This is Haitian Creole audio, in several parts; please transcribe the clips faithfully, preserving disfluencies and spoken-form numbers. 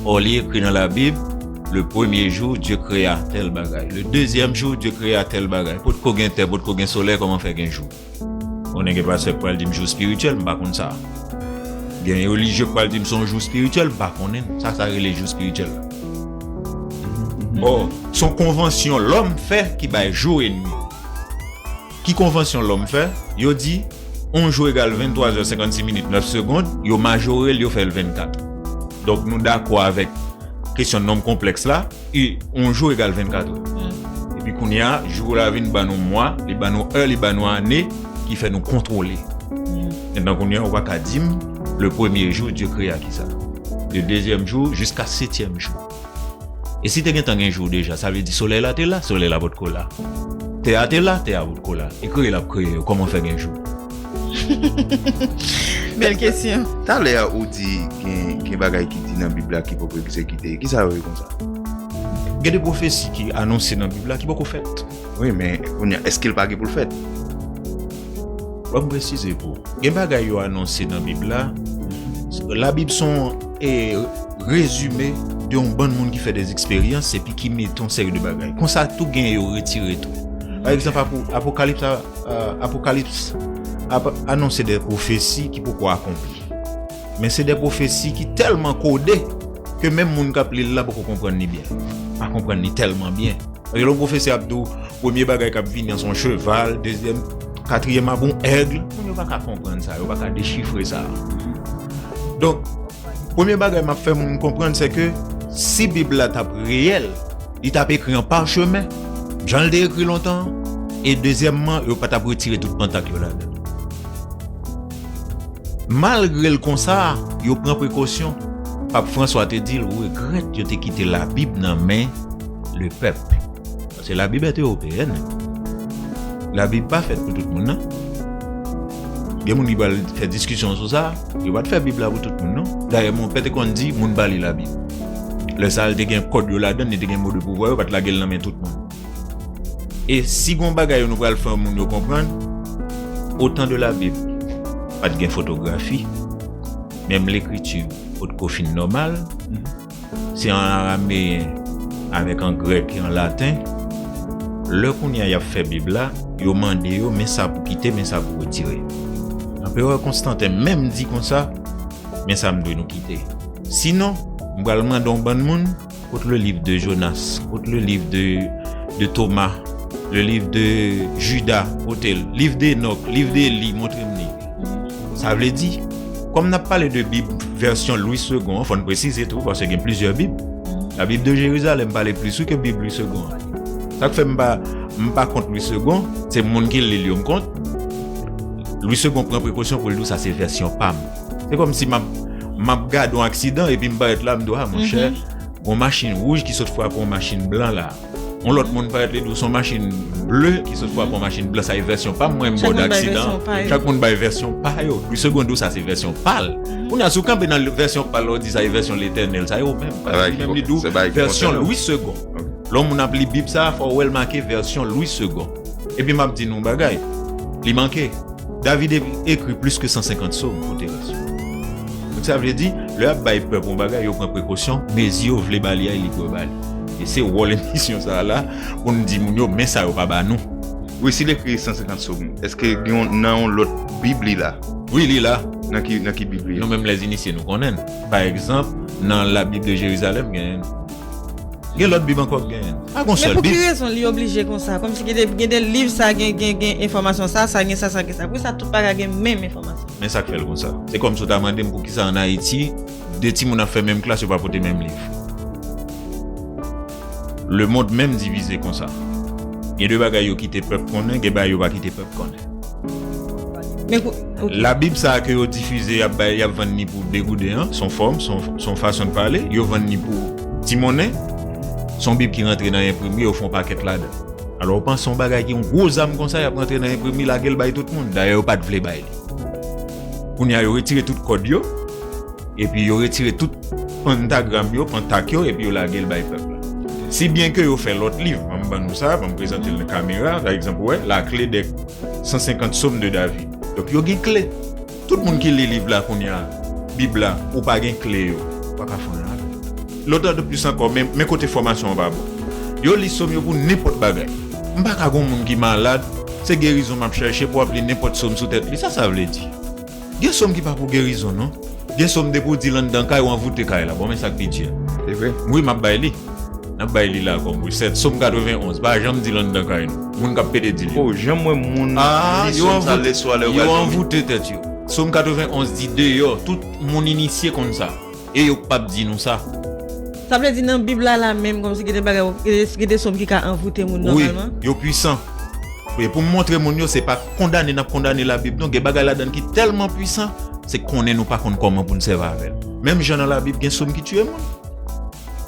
Or, li ekri nan Labib, le premier jour, Dieu créa tel bagay. Le deuxième jour, Dieu créa tel bagay. Potko gen tè, potko gen solèy, kòman fè gen jou? Konnen gen pastè k pral di m jou espirityèl, m pa konn sa. Gen relijye k pral di m se yon jou espirityèl, m pa konnen sa, sa rele jou espirityèl la. Or, se yon konvansyon lòm fè ki bay jou e nwi. Ki konvansyon lòm fè? Yo di, yon jou egal venntwa zè, senkannsis minit, nèf segonn, yo majore l, yo fè l vennkat. Donk, nou dakò avèk kesyon nonb konplèks la, e yon jou egal vennkat è. Epi kounye a, jou la vin ban nou mwa, li ban nou è, li ban nou ane, ki fè nou kontwole. Mentnan kounye a, ou pa ka di m, le premier jour, Dieu créa kisa? Le deuxième jour, jusqu'à septième jour. E si te gentan gen jou deja, sa vle di solèy la te la, solèy la potko la. Tè a te la, tè a potko la. E kreye l ap kreye yo, kòman fè gen jou? Bèl kesyon. Talè a ou di gen, gen bagay ki di nan Bib la ki poko egzekite. Kisa yo ye konsa? Gen de pwofesi ki anonse nan Bib la ki poko fèt. Wi, men kounye a, èske l pa gen pou l fèt? Ban m presize pou ou. Gen bagay yo anonse nan Bib la. Labib se yon e, rezime de yon bann moun ki fè de eksperyans epi ki mete yon seri de bagay. Konsa tou gen yo retire tou. Pa egzanp, Apo- Apokalips, a- a- Apokalips ap- anonse de pwofesi ki poko akonpli. Men se de pwofesi ki tèlman kode ke menm moun k ap li l la poko konprann li byen. Pa konprann li tèlman byen. Paske lè yon pwofesi ap di w, premye bagay k ap vini an se yon cheval, dezyèm, katriyèm ap yon èg. Moun yo pa ka konprann sa, yo pa ka dechifre sa. Donk, premye bagay m ap fè moun konprann, se ke si Bib la t ap reyèl, li t ap ekri an pachemen, jan l te ekri lontan an, e dezyèmman, yo pa t ap retire tout pantak yo ladan l. Malgre l konsa, yo pran prekosyon. Pap Franswa te di l regrèt yo te kite Labib nan men lepèp. Paske Labib est européenne. Labib pa fèt pou tout moun, non. Gen moun ki pral fè diskisyon sou sa, yo pa t fè Bib la pou tout moun, non. Dayè, monpè te konn di, moun pa li Labib. Lè sa a, li te gen kòd yo ladan l, li te gen mo de pouvwa, yo pa t lage l nan men tout moun. E si gon bagay yo nou pral fè moun yo konprann, otan de Labib, pa t gen fotografi, menm lekriti potko fin nòmal, se an arameyen avèk an grèk e an laten. Lè kounye a y ap fè Bib la, yo mande yo, men sa pou kite, men sa pou retire. Anperè Konstanten menm di konsa, men sa m dwe nou kite. Sinon, m pral mande yon bann moun, kot le livre de Jonas, kot le livre de, de Thomas, le livre de Judas, kote l, liv de Enòk, liv de Eli, montre m li. Sa vle di, kòm n ap pale de Bib vèsyon Louis Segond, fò n presize tou, paske gen plizyè Bib. La Bible de Jérusalem pale plis wi ke Bib Louis Segond. Sa k fè m pa, m pa kont Louis Segond, se moun ki li l yo m kont. Louis Segond pran prekosyon pou l di w sa se vèsyon pa m. Se kòmsi m ap, m ap gade yon aksidan epi m parèt la, m di w, a, monchè, gon machin wouj ki sot frape yon machin blan la. Yon lòt moun parèt li di w se yon machin ble ki sot frape yon machin blan, sa e vèsyon pa m, mwen m bò d aksidan an. Chak moun bay vèsyon pa yo. Louis Segond di w sa se vèsyon pa l. Kounye a, si w kanpe nan vèsyon pa l la, w di sa e vèsyon Letènèl, sa yo menm. Paske li menm li di w vèsyon Louis Segond. Lè yon moun ap li Bib sa a, fò w wè l make vèsyon Louis Segond. Epi m ap di nou yon bagay, li manke. David e- ekri plis ke san senkant sòm pou te rès yo. Donk sa vle di, lè y ap bay pèp yon bagay, yo pran prekosyon, mezi yo vle ba li a, li dwe ba li. E se wòl emisyon sa a la, pou n di moun yo, men sa yo pa ba nou. Wi, si l ekri san senkant sòm, èske gen yon- nan yon lòt Bib li la? Wi, li la. Nan ki, nan ki Bib li? Nou menm lèzinisye nou konnen l. Pa egzanp, nan La Bible de Jérusalem, gen Gen lòt Bib ankò k genyen. Pa gon sèl Bib. Men pou ki rezon li oblije konsa? Kòmsi gen de, gen de liv sa gen, gen, gen enfòmasyon sa, sa gen sa, sa gen sa. Poukisa tout pa ka gen menm enfòmasyon? Men sa k fè l konsa. Se kòmsi w ta mande m poukisa ann Ayiti, de timoun ap fè menm klas, yo pa pote menm liv. Lemonn menm divize konsa. Gen de bagay yo kite pèp konnen, gen bagay yo pa kite pèp konnen. Labib sa a ke yo difize, y ap bay, y ap vann li pou de gouden an, se yon fòm, se yon, se yon fason de pale, yo vann li pou ti monnen, se yon Bib ki rantre nan enprimri, yo fè yon pakèt ladan. Alò, ou panse yon bagay ki yon gwo zam konsa, y ap rantre nan enprimri, lage l bay tout moun? Dayè, yo pa t vle bay li. Kounye a, yo retire tout kòd yo, epi yo retire tout pantagram yo, pantak yo, epi yo lage l bay pèp la. Si byen ke yo fè lòt liv, ban m ban nou sa, ban m prezante l nan kamera, pa egzanp, ou wè, la clé des cent cinquante psaumes de David. Donk, yo gen kle. Tout moun ki li liv la kounye a, Bib la, ou pa gen kle yo, ou pa ka fè anyen avè l. Lòt la de plis ankò, men, men kote fòmasyon an pa bon. Yo li sòm yo pou nenpòt bagay. M pa ka gon moun ki malad, se gerizon m ap chèche pou ap li nenpòt sòm sou tèt li. Sa sa vle di? Gen sòm ki pa pou gerizon, non. Gen sòm depi w di l anndan kay ou anvoute kay la. Bon, men sa k pi di a. Se vre. Wi, m ap bay li. N ap bay li la kòm resèt. Sòm katrevenn onz, pa janm di l anndan kay nou. Moun k ap pede di li. Oh, janm wè moun li sòm sa lè swa lè yo pral dòmi. Yo anvoute tèt yo. Sòm katrevenn onz di deyò, tout moun inisye konn sa. E yo k p ap di nou sa. Sa vle di nan Bib la la menm, kòmsi gen de bagay, gen de, gen de sòm ki ka anvoute moun nòmalman? Wi, yo pwisan. Wi, pou m montre moun yo, se pa kondane n ap kondane Labib, non. Gen bagay ladan l ki tèlman pwisan, se konnen nou pa konn kòman pou n sèvi avè l. Menm jan nan Labib, gen sòm ki tiye moun.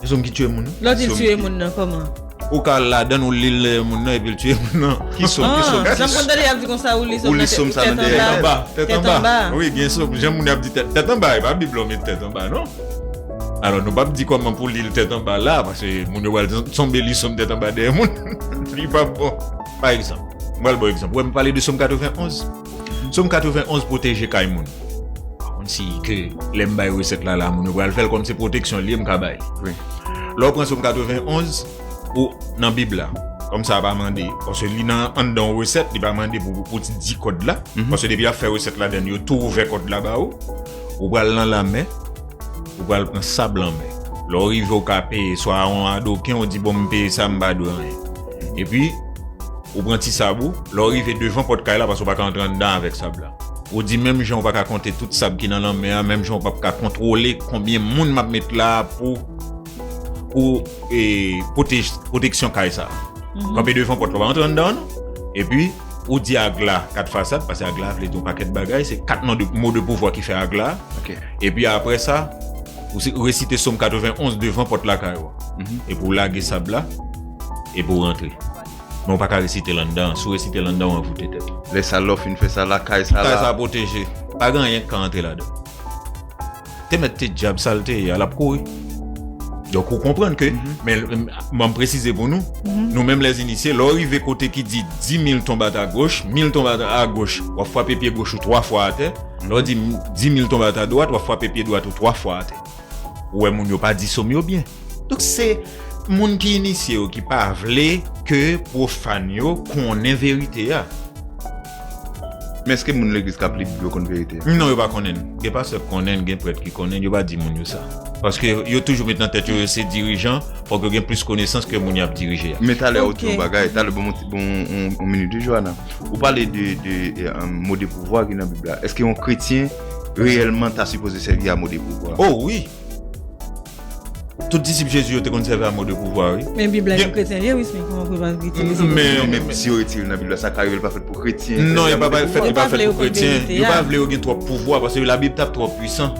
Gen sòm ki tiye moun. Lè w di l tiye moun nan, kòman? Ou ka al ladan l, ou li l dèyè moun nan, epi l tiye moun nan. Ki sòm, ki sòm? Ah, jan m konn tande y ap di konsa, ou li sòm nan tèt anba. Tèt anba. Wi, gen sòm. Jan moun y ap di tèt, tèt anba, e pa Bib la w met tèt anba, non. Alò, nou p ap di kòman pou li l tèt anba la, paske moun yo pral tonbe li sòm tèt anba dèyè moun. Li p ap bon. Pa egzanp, mwen pral ba w egzanp. Ou wè m pale de sòm katrevenn onz? Sòm katrevenn onz pwoteje kay moun. Pa konn si ke lè m bay resèt la, la, moun yo pral fè l kòm se pwoteksyon li ye m ka bay. Wi. Lè w pran sòm katrevenn onz, ou nan Bib la, kòm sa pa mande, paske li nan anndan yon resèt, li pa mande pou, pou ti di kòd la, paske depi y ap fè resèt ladan l, yo tou ouvè kòd la ba ou, ou pral nan lanmè, ou pral pran sab lanmè. Lè w rive, ou ka peye, swa yon adoken, ou di, "Bon, m peye sa, m pa dwe anyen." Epi, ou pran ti sab ou, lè w rive devan pòt kay la, paske ou pa ka antre anndan avèk sab la. Ou di menm jan ou pa ka konte tout sab ki nan lanmè a, menm jan ou p ap ka kontwole konbyen moun m ap met la pou, pou, e, pwotej-, pwoteksyon kay sa a. Kanpe devan pòt la, ou pa antre anndan an, non. Epi, ou di Agla kat fasad, paske Agla vle di yon pakèt bagay, se kat non de, mo de pouvwa ki fè Agla. Ok. Epi apre sa, ou si-, resite Sòm katrevenn onz devan pòt lakay ou. Epi ou lage sab la, epi ou rantre. Men ou pa ka resite l anndan. Si w resite l anndan, ou anvoute tèt ou. Lè sa, lè w fin fè sa, lakay sa la. Kay sa pwoteje. Pa gen anyen k ka antre ladan. Te mèt te dyab sa l te ye a, l ap kouri. Donk, ou konprann ke, men, m ap presize pou nou, nou menm lèzinisye, lè w rive kote ki di dix mille tombent à gauche, mil tombent à gauche, w ap frape pye goch ou twa fwa atè. Lè w di dix mille tombent à droite, w ap frape pye dwat ou twa fwa atè. Ou wè moun yo pa di sòm yo byen. Donk, se moun ki inisye yo ki pa vle ke pwofàn yo konnen verite a. Men èske moun legliz k ap li Bib yo konn verite a? Non, yo pa konnen. Gen pastè k konnen, gen prèt ki konnen, yo pa di moun yo sa. Paske yo toujou met nan tèt yo, yo se dirijan, fòk yo gen plis konesans ke moun y ap dirije a. Men talè ou di yon bagay, talè bon, bon, yon, yon minit wi, Johanna. Ou pale de, de, de, um, mo de pouvwa ki nan Bib la. Èske yon kretyen reyèlman ta sipoze sèvi a mo de pouvwa? Oh wi. Tout disip Jezi yo te konn sèvi a mo de pouvwa, wi. Men Bib la, yon kretyen li ye, wi, men kòman pou l pa itilize mo de pouvwa? Men menm si yo retire l nan Bib la, sa ka rive l pa fèt pou kretyen. Non, li pa fèt, li pa fèt pou kretyen. Yo pa vle yo gen twòp pouvwa, paske Labib t ap twò pwisan.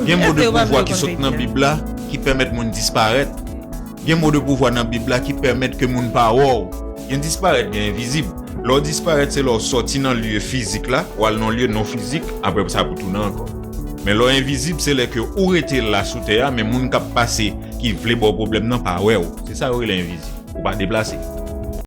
Gen mo de pouvwa ki sot nan Bib la ki pèmèt moun disparèt. Gen mo de pouvwa nan Bib la ki pèmèt ke moun pa wè w. Gen disparèt, gen envizib. Lè w disparèt, se lè w sòti nan lye fizik la, w al nan lye non fizik, apre sa pou tounen ankò. Men lè w envizib, se lè ke ou rete la sou tè a, men moun k ap pase, ki vle ba w pwoblèm nan, pa wè w. Se sa yo rele envizib. Ou pa deplase.